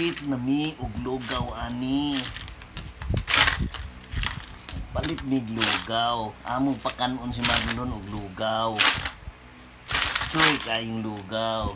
Palit na mi og lugaw ani. Palit mig lugaw. Among pakanon si Marlon og lugaw. Choy kayong lugaw.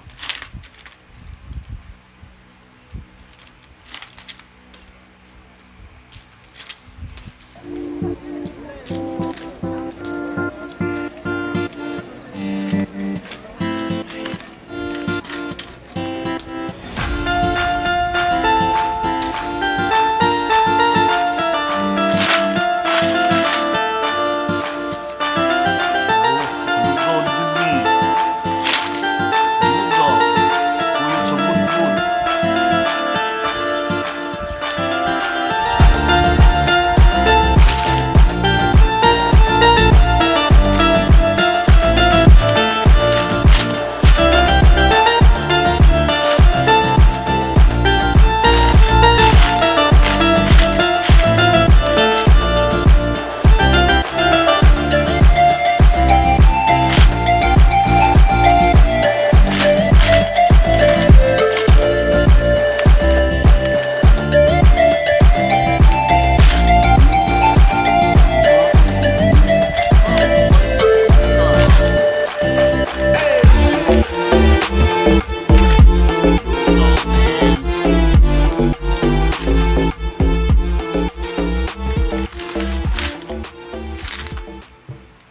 Lugaw na jud ni. Lugaw. Kuyog sa budbud.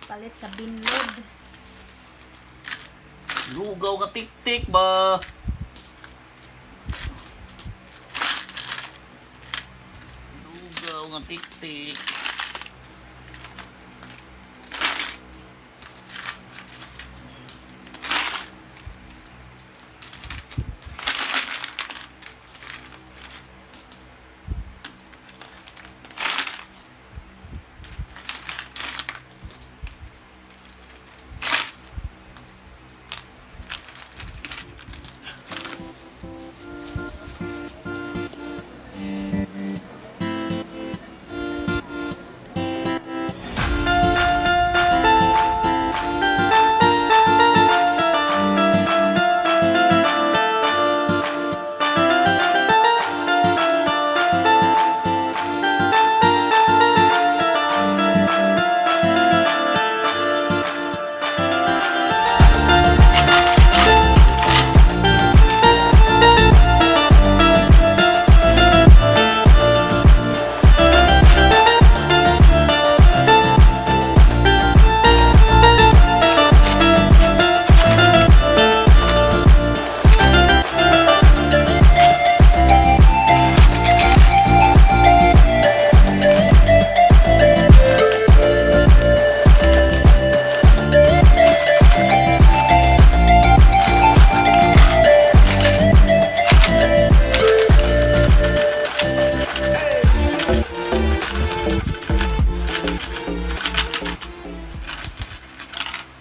Palit sa binlod. Lugaw ka tik-tik ba? Lugaw nga tik-tik.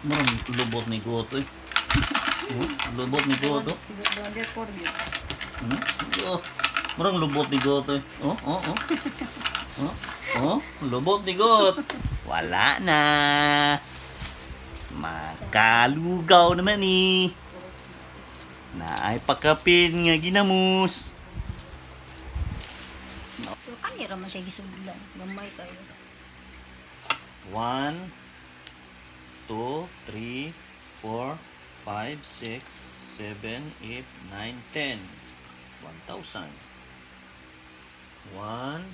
Murang lubot ni Goto eh. Oh, lubot ni Goto. Siguro 204 yun. Hmm? Oh, murang lubot ni Goto eh. Oh. Oh, lubot ni Got. Wala na. Makalugaw naman eh. Naay pakapin nga ginamos. Pero kanira man siya gisudlan. Gamay kayo. 1, 2, 3, 4, 5, 6, 7, 8, 9, 10. 1,000. 1,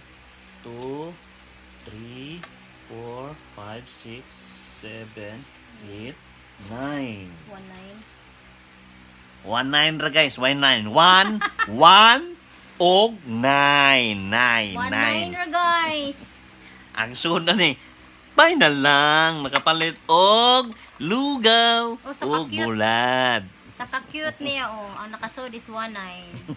2, 3, 4, 5, 6, 7, 8, 9. 1.9. 1, 9 ra guys. 1, 9. 1, 1, og 9. 9, 1.9 9. ra guys. Ang sunod ni, bay na lang, makapalit og lugaw Oh, sa og ka-cute. bulad. Sa ka-cute niya oh. Ang nakasod is 1.9.